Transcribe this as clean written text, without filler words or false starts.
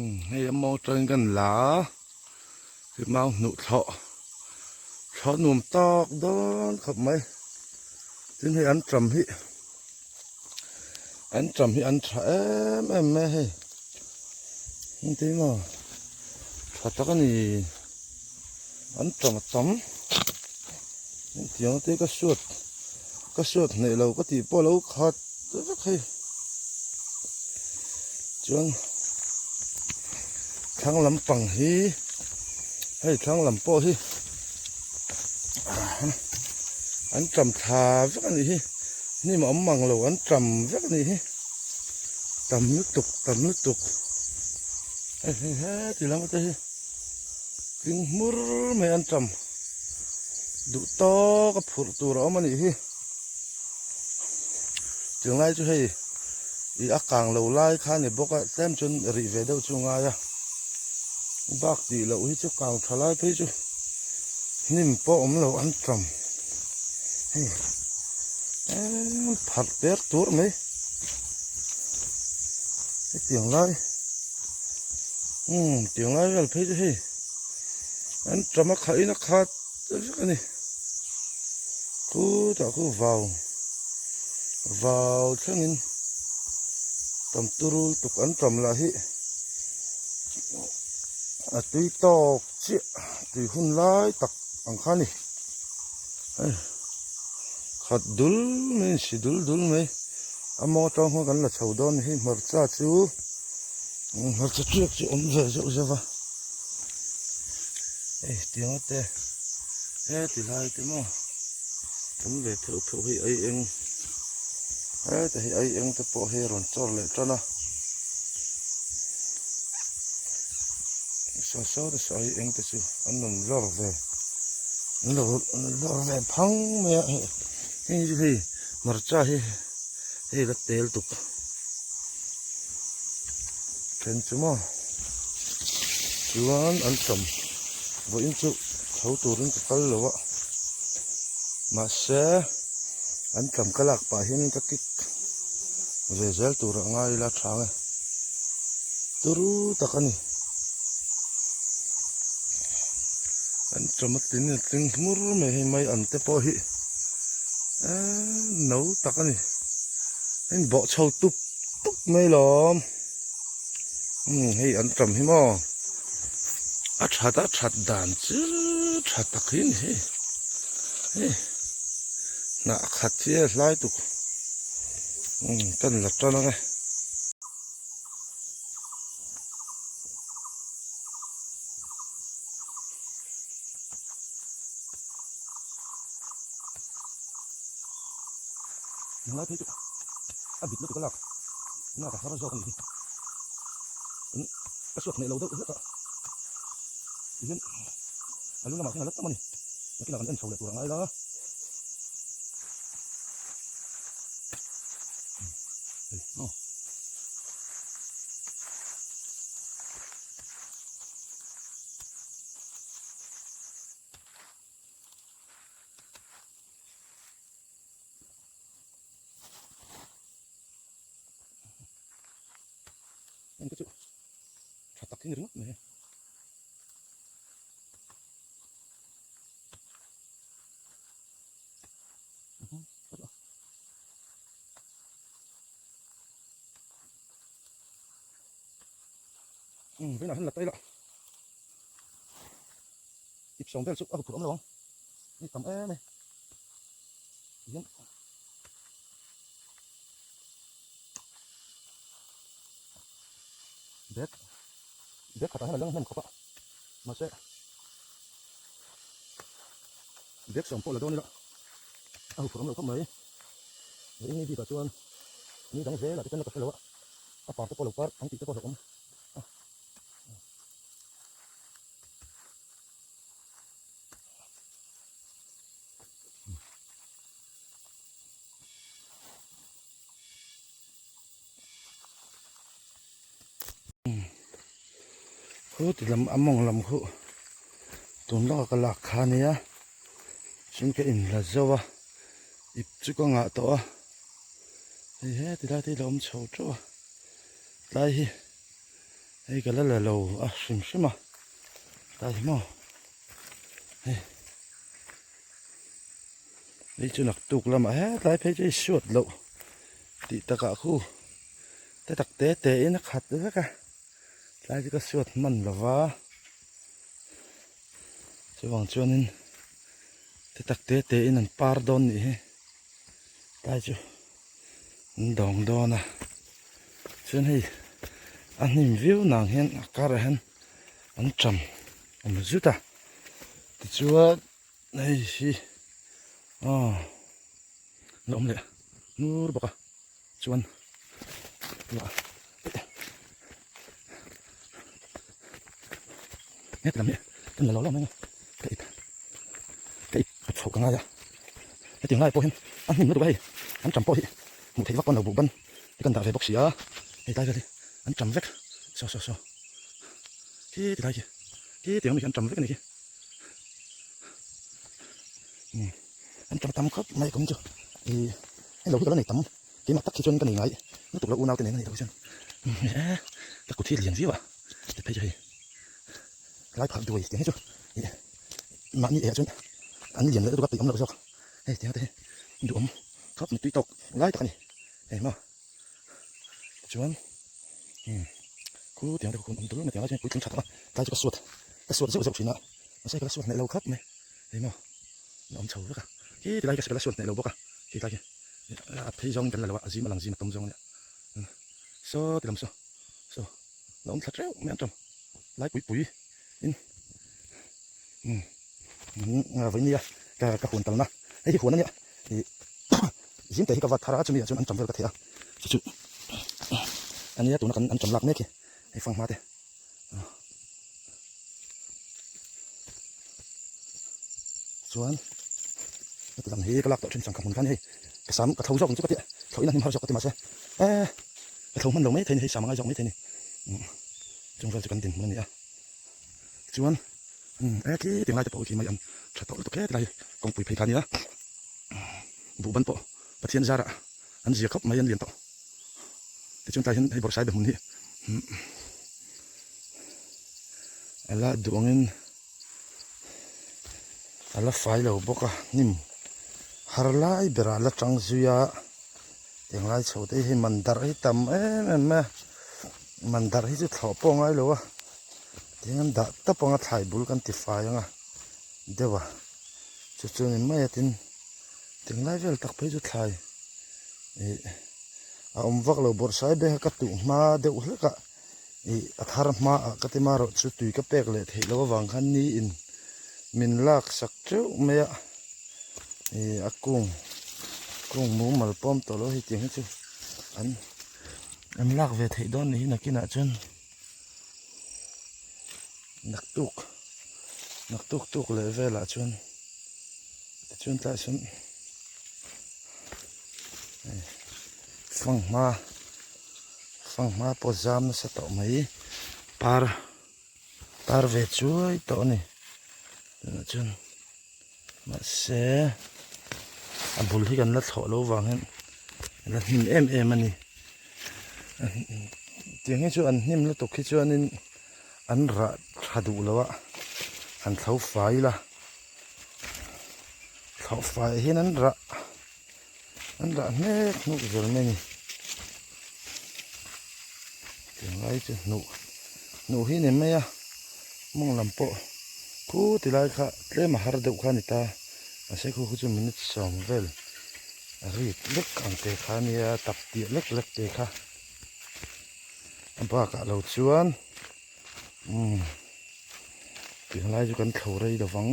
Hei a mawng atangin kan la a, hi mau hnuh thlawh thlawh nuam tawk dawn khawp mai. Tin hei an tam hi an tam hi an tha em em mai a hei engtin maw tha tak a ni an tam a tam hetiang te ka suat ka suat hneh lo ka tih pawh a lo khat vek hei chuan thlang lampang hi hei thlang lam pawh hi an tam thla vek a nih hi hnim a awm mang lo an tam vek a nih hi tam lutuk tam lutuk hei hei heti lam te hi tling hmur mai an tam duh tawk a phurh tur a awm a nih hi tunlai chu hei ih a kang lo lai kha a ni bawk a tlem chuan rih ve deuh chu a ngai a bak tih loh hi chu kang tha lai phei chu hnim pawh awm lo an tam hei emm pharh per tur mai hetiang lai umm tiang lai vel phei chu hei an tam a khah in a khat vek a ni khutah khu vau vau thlengin tam turul tuk an tam lah hi a tui tawk chiah tui hun lai tak ang kha a ni hei khat dul mai a insi dul dul mai a mawng atang khuan kan la chho dawn a ni hei hmarcha chu hmarcha tiak chu awm ve zeuh zeuh va hei tiang te heti lai te maw awm ve pheuh pheuh hei ai eng heta hi ai eng te pawh hei a rawn chawr leh tan a saw saw te saw ai eng te chu an rawn lawr ve an lo lawr ve phang mai a hei hei chu hei hmarcha hi hei la tel tuk then chu maw chuan an tam vawiin chu tho turin ka kal lo a mahse an tam ka lak pah hian ka kik ve zel tur a ngai ila tha ang e turu tak a ni an tam a tin a tling hmur mai hei mai an te pawh hi eee no tak a ni a inbawh chho tup tup mai lawm umm hei an tam hi maw a that a that dan chu tha tak hi a ni hei hei hnah khat hi a hlai tuk umm ka ni la tan ang e. Tunlai phei chu a bit lutuk a lak lak a har zawk a nih hi ka suak hneh lo deuh hlek a tihian a lu lamah hian a la tam a ni nakinah kan en chho leh tur a ngai la. Hei maw. Heng te chu tha tak hi ni ringawt mai. Umm vawiinah hian la taila ip sawm vel chu a huphurh awm lo ang ni tam em e tihian bag bag khatah hian a leng hnem khawp a mahse bag sawm pawh la dawn ila a huphurh awm lo khawp mai vawiin ni bikah chuan ni dang zelah te chuan la ka hre lo a a par te pawh lo par ang tih te pawh a hlauhawm. Khu ti lam a mawng lam khu tun lawka ka lak kha ania chuan ka inla zo a ip chu ka ngah tawh a hei heti lai te hi la awm chho teuh a tlai hi. Hei ka la la lo a hrim hrim a tlai hi maw hei hei chu naktuk lamah hetlai phei chu hei suat loh tih takah khu te tak te te in a khat vek a tlai chu ka suat hman lo va chuvang chuanin te tak te te in an par dawn nih hi tlai chu an dawng dawn a chuan hei a hnim viau nang hian a karah hian an ṭam awm zut a tichuan hei hi aw la awm leh hnur bawk a chuan heti lam hi kan la lo lo mai a ka ip ka ip chhoh ka ngai a hetiang lai pawh hian a hnim lutuk a hei an ṭam pawh hi hmuh theih vak pawn lo buh ban hi kan dah ve bawk si a hei tlai vel hi an ṭam vek saw saw saw khi ti lai khi khi tiang ami khi an ṭam vek a ni khi umm an ṭam tam khawp mai kum chu ih hei lo hi ka la nei tam keimah tak hi chuan ka nei ngai lutuk lo unau te nen a nih loh chuan e ka kut hi lian viau a ti phei chu hei lai phah duai tiang hi chu ih mahni eh ah chuan an lian leh lutuk a peih awm loh zawk hei tiang te hi duhawm khawp mai tui tawk lai tak a ni hei maw tichuan umm khu tiang te khu awm dul mai tiang lai chuan puitling tha tak a tlai chu ka suat ka suat zeuh zeuh thin a mahse ka la suat hneh lo khawp mai hei maw a awm chho vek a khi tilai ka la suat hneh lo bawk a khi tlai khi a phei zawngin kan la lo a a zim a lang zim a tum zawng a nia saw ti lam saw saw la awm thla teuh mai ang tawm lai pui pui in umm vawi nia ka ka huan talna hei hi huan a nia ih zim te hi ka vat thar a chumi ah chuan an tam vel ka thei a chu chu a nia tuna kan an tam lak mek hi hei fanghma te chuan heti lam hi ka lak tawh thin changkha hmun khan hei ka sam ka tho zawk ang chu ka ti tho in a hnim har zawk ka ti mahse e ka tho hman lo mai thei ni hei sam a ngai zawk mai thei ni chung vel chu kan dinhmun a ni a chuan e khi tinglai te pawh khi mai an tha tawh lutuk hle tilai kawngpui phei kha a nia buh ban pawh Pathian zarah an zia khawp mai an lian tawh tichuan tlai hian hei bawrhsai be hmun hi a la duh angin a la fai lo bawk a hnim har lai berah a la tang zui a tinglai chho te hi man darh hi tam em em mai a man darh hi chu thlawh pawh a ngai lo a tin an dah tawp anga thlai bul kan ti fai anga deuh a chu chu ni mai a tin tinglai vel tak phei chu thlai ih a awm vak lo bawrhsai be kha ka tuh hma deuh hlek a ih a thar hma ah ka ti marawh chu tui ka pek leh theih loh avang khan ni in min lak sak teuh mai a ih a kung kung mumal pawm tawh lo hei tiang hi chu an an lak ve theih dawn ni hi nakinah chuan naktuk naktuk tuk leh velah chuan tichuan tlaiah sawn fanghma fanghma pawh zam nasa tawh mai par par ve chuai tawh a ni tunah chuan mahse a bul hi kan la thlawh loh vang hian a la hnim em em a ni tiang hi chu an hnim lutuk hi chuanin an rah tha duh lo a han thlo fai ila thlawh fai hian an rah an rah hnek hnuk zel mai a ni tiang lai chu hnuh hnuh hi a ni mai a mawng lam pawh khu ti lai kha tlem a har deuh kha a ni ta mahse khu khu chu minute sawm vel a rit lek ang te kha a nia tap tih lek lek te kha a bakah lo chuan umm tiang lai chu kan thlo rei lovang.